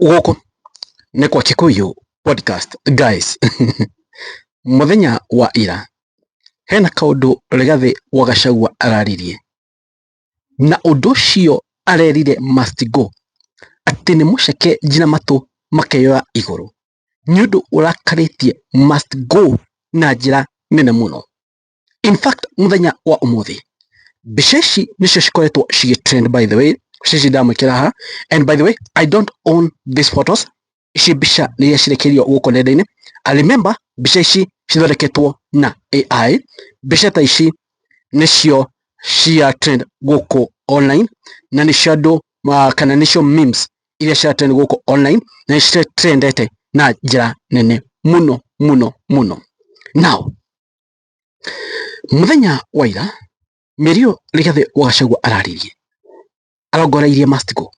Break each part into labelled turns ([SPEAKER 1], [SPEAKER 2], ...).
[SPEAKER 1] Gũkũ nĩ kwa Kikuyu Podcast guys. Mũthenya wa ira hena kaũndũ Rigathĩ wa Gachagua araririe na ũndũ ũcio arerire must go atĩ nĩ mũceke njina matũ makeyoya igũrũ nĩ ũndũ ũrakarĩtie must go na njĩra nene mũno. In fact mũthenya wa ũmũthĩ mbica ici nĩcio cikoretwo cigĩ trend, by the way mbica ici ndamwĩkĩra haha, and by the way I don't own these photos. Ici mbica nĩ iria cirekereirio gũkũ nenda-inĩ. I remember mbica ici cithondeketwo na AI. Mbica ta ici nĩcio cia trend gũkũ online na nĩcio andũ kana nĩcio memes iria cia trend gũkũ online na nĩcio trendete na njĩra nene mũno mũno mũno. Now mũthenya wa ira mĩario Rigathĩ wa Gachagua araririe arongoreirie must go.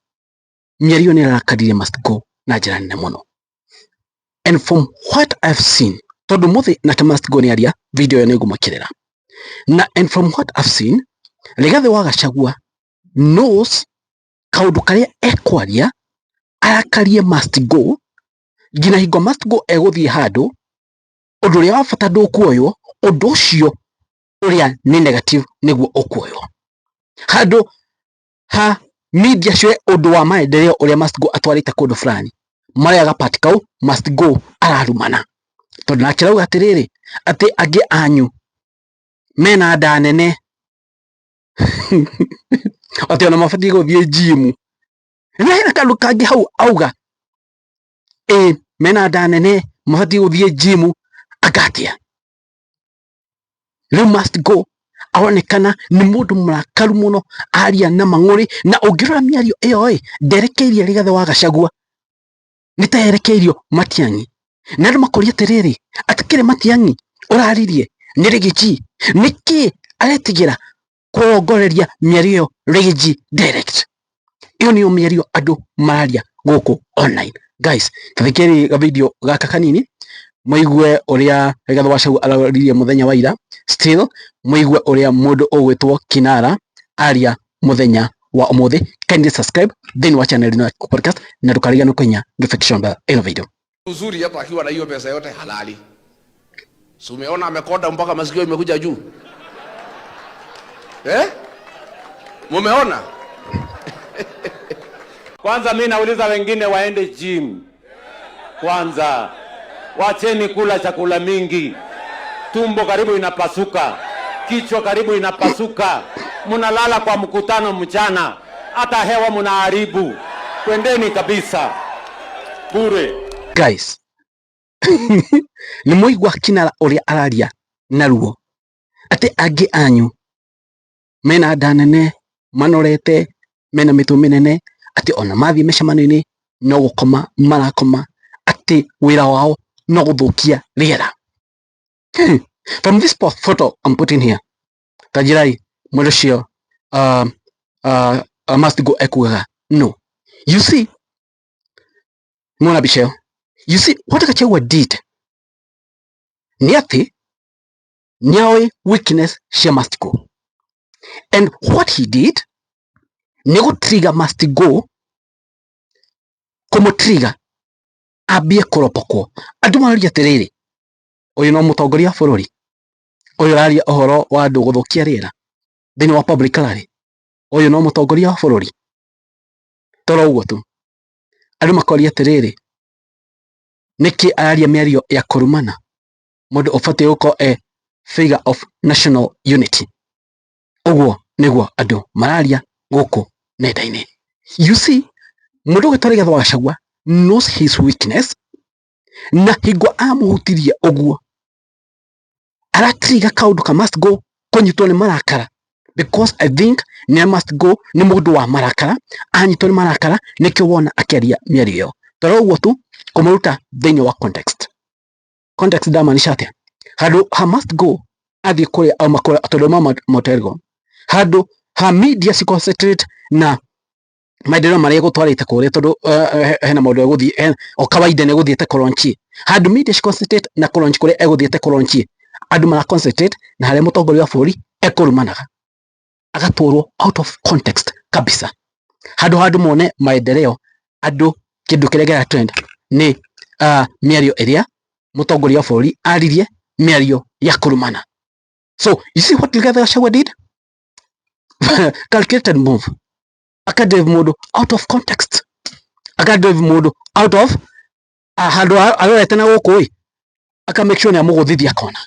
[SPEAKER 1] Mĩario nĩ ĩrarakaririe must go na njĩra nene mũno, and from what I've seen, tondũ mũthĩ nake must go nĩ aria video ĩyo nĩ ngũmũkĩrĩra na, and from what I've seen, Rigathĩ wa Gachagua knows kaũndũ karĩa ekwaria arakarie must go nginya hingo must go egũthiĩ handũ ũndũ ũrĩa wa bata ndũkuoywo, ũndũ ũcio ũrĩa nĩ negative nĩguo ũkuoywo. Handũ ha media cioe ũndũ wa maendeleo ũrĩa must go atwarĩte kũndũ fulani, maroyaga part kau must go ararumana, tondũ nake arauga atĩrĩrĩ atĩ angĩ anyu mena nda nene atĩ ona mabatiĩ gũthiĩ gym. Na hena kaũndũ kangĩ hau auga ĩ mena nda nene mabatiĩ gũthiĩ gym anga atĩa. Rĩu must go aronekana nĩ mũndũ mũrakaru mũno, aria na mang'ũrĩ, na ũngĩrora mĩario ĩyo ĩ nderekeirie Rigathĩ wa Gachagua, nĩ ta yerekeirio Matiang'i, na andũ makoria atĩrĩrĩ atĩ kĩrĩ Matiang'i ũraririe nĩ Riggy G, nĩkĩ aretigĩra kũrongoreria mĩario ĩyo Riggy G direct? Ĩyo nĩyo mĩario andũ mararia gũkũ online. Guys, tathikĩrĩria ga video gaka kanini mũigue ũrĩa Rigathĩ wa Gachagua araririe mũthenya wa ira, still mũigue ũrĩa mũndũ ũgwĩtwo Kinara aria mũthenya wa ũmũthĩ. Kindly subscribe thĩinĩ wa channel ĩno ya podcast na ndũkariganĩrwo kũhihinya notification bell ĩno video.
[SPEAKER 2] Uzuri hata akiwa na hiyo pesa yote halali. Si umeona amekonda mpaka masikio imekuja juu? Eh? Mumeona?
[SPEAKER 3] Kwanza mi nauliza wengine waende gym kwanza, wacheni kula chakula mingi, tumbo karibu inapasuka, kichwa karibu inapasuka, munalala kwa mkutano mchana, hata hewa munaharibu. Kwendeni kabisa bure.
[SPEAKER 1] Guys, nĩ mũigua Kinara ũrĩa araria na ruo atĩ angĩ anyu mena nda nene manorete mena mĩtwe mĩnene atĩ ona mathiĩ mĩcemanio-inĩ no gũkoma marakoma, atĩ wĩra wao no gũthũkia rĩera. From this photo I'm putting here, ta njĩrai mũndũ ũcio must go ekugaga no. You see, mwona mbica ĩyo, you see what Gachagua did nĩ atĩ nĩoĩ weakness cia must go, and what he did nĩ gũtrigger must go, kũmũtrigger ambie kũropokwo. Andũ maroria atĩrĩrĩ, ũyũ no mũtongoria wa bũrũri ũyũ ũraria ũhoro wa andũ gũthũkia rĩera thĩinĩ wa public rally, ũyũ no mũtongoria wa bũrũri? Toro ũguo tu andũ makoria atĩrĩrĩ, nĩkĩ araria mĩario ya kũrumana mũndũ ũbatiĩ gũkorwo e figure of national unity? Ũguo nĩguo andũ mararia gũkũ nenda-inĩ. You see, mũndũ ũgwĩtwo Rigathĩ wa Gachagua knows his weakness, na hingo amũhutirie ũguo aratrigger kaũndũ ka must go kũnyitwo nĩ marakara, because I think nĩ must go nĩ mũndũ wa marakara, anyitwo nĩ marakara nĩkĩo wona akĩaria mĩario ĩyo. Toro ũguo tu kũmũruta thĩinĩ wa context. Context ndamaanisha atĩa? Handũ ha must go athiĩ kũrĩa auma kũrĩa tondũ auma Mount Elgon, handũ ha media ci concentrate na maendeleo marĩa egũtwarĩte kũrĩa, tondũ hena maũndũ egũthiĩ o kawaida nĩ egũthiĩte kũlaunch, handũ media ci concentrate na kũlaunch kũrĩa egũthiĩte kũlaunch, andũ mara concentrate na harĩa mũtongoria wa bũrũri ekũrumanaga, agatwarwo out of context kabisa. Handũ handũ mone maendeleo andũ Kindu kiria kira trend ni miario iria mutongoria wa bururi aririe, miario ya kurumana. So you see what Rigathi Gachagua did? Calculated move. Akadrive mundu out of context, akadrive mundu out of handu arorete na guku i, aka make sure ni amuguthithia kona.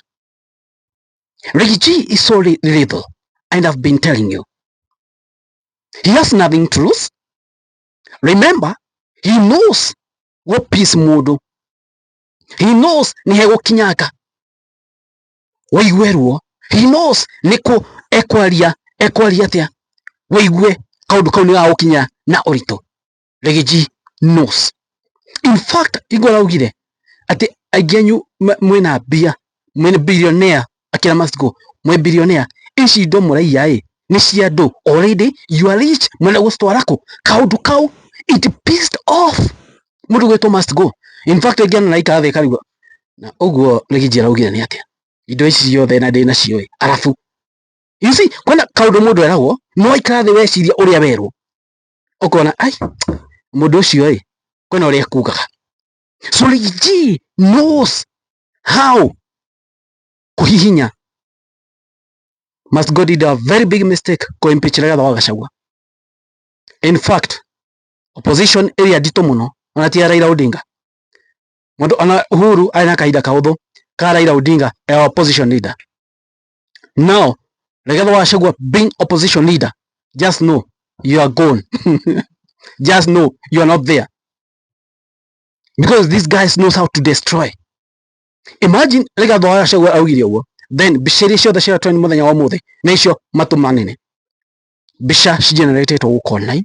[SPEAKER 1] Riggy G is so little, and I've been telling you he has nothing to lose. Remember, he knows what peace mundu, he knows ni hegukinyanga waigue ruo, he knows niku ekwaria ekwaria atia waigue kaundu kau ni gagũkinya na ũritũ. Riggy G knows. In fact, Igwe araugire ati aingĩ anyu mwĩna mbia, mwĩna billionaire, akĩra must go, mwĩ billionaire, ici indo mũraiya ĩ nĩ cia andũ already, you are rich, mwenda gũcitwara kũ? Kaũndũ kau it pissed off mũndũ gwĩtwo must go. In fact, aingĩ ona naikara thĩ karigwo na ũguo Riggy G araugire nĩ atĩa indo ici ciothe na ndĩ nacio ĩ, arabu you see kwĩna kaũndũ mũndũ eragwo no aikara thĩ weciria ũrĩa werwo ũkona ai mũndũ ũcio ĩ kwĩna ũrĩa ekugaga. So Riggy G knows how kuhihinya. Must go did a very big mistake ko impeach Rigathi wa Gachagua. In fact, opposition ĩrĩa nditũ mũno ona ti ya Raila Odinga, mũndũ ona Uhuru arĩ na kahinda kahũthũ ka Raila Odinga e opposition leader. Now Rigathi wa Gachagua being opposition leader, just know you are gone. Just know you are not there, because these guys knows how to destroy. Imagine Rigathi wa Gachagua augire ũguo, then mbica iria ciothe cia trend mũthenya wa ũmũthĩ nĩ icio matũ manene, mbica cigeneratĩtwo gũkũ online,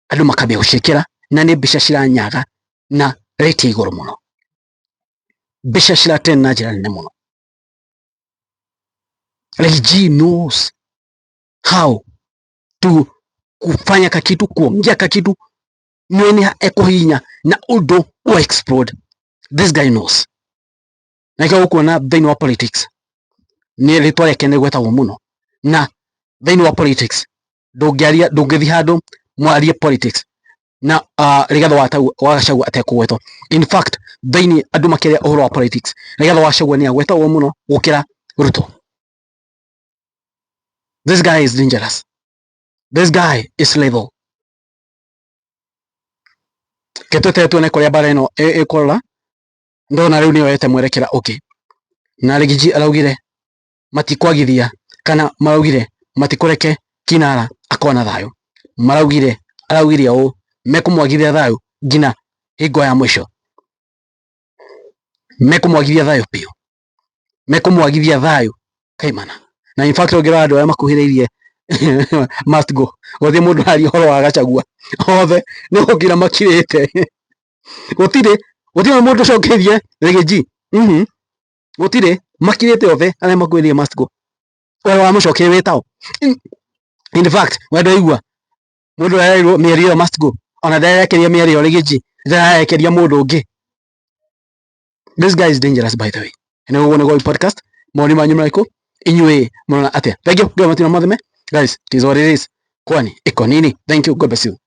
[SPEAKER 1] andũ makambia gũciĩkĩra, na nĩ mbica ciranyaga na rate ya igũrũ mũno, mbica ciratrend na njĩra nene mũno. Riggy G knows how to kufanya kakitu, kuongea kakitu nĩ ekuhihinya na ũndũ wa explode. This guy knows. Na nĩkĩo ũkuona thĩinĩ wa politics nĩ rĩtwa rĩake nĩ rĩgwetagwo mũno, na thĩinĩ wa politics ndũngĩaria, ndũngĩthiĩ handũ mwarie politics na Rigathi wa Gachagua atekũgwetwo. In fact, thĩinĩ andũ makĩaria ũhoro wa politics, Rigathi wa Gachagua nĩ agwetagwo mũno gũkĩra Ruto. This guy is dangerous. This guy is lethal. Ke tweterere tuone kũrĩa mbara ĩno ĩkũrora. Ndona rĩu nĩyoete mwerekera ũngĩ, na Riggy G araugire matikwagithia, kana maraugire matikũreke Kinara akorwo na thayũ. Maraugire, araugire ũũ mekũmwagithia thayũ nginya hingo ya mũico, mekũmwagithia thayũ biũ, mekũmwagithia thayũ kaimana. Na in fact, ũngĩrora andũ arĩa makuhĩrĩirie must go, gũtirĩ mũndũ aria ũhoro wa Gachagua, othe nĩ gũkira makirĩte, gũtirĩ gũtirĩ mũndũ ũcokeirie Riggy G. Gũtirĩ, makirĩte othe arĩa makuhĩrĩirie must go, ũrĩa wamũcokeria wĩtao. In fact, we ndwaigua mũndũ ũrĩa mĩario ĩyo must go ona ndarekeria mĩario Riggy G, ndararekeria mũndũ ũngĩ. This guy is dangerous, by the way. Na ũguo nĩguo podcast, mawoni manyu marĩkũ inyuĩ mũrona atĩa? Thank you. Ngai matina mathime guys, it is what it is, kwani iko nini? Thank you, God bless you.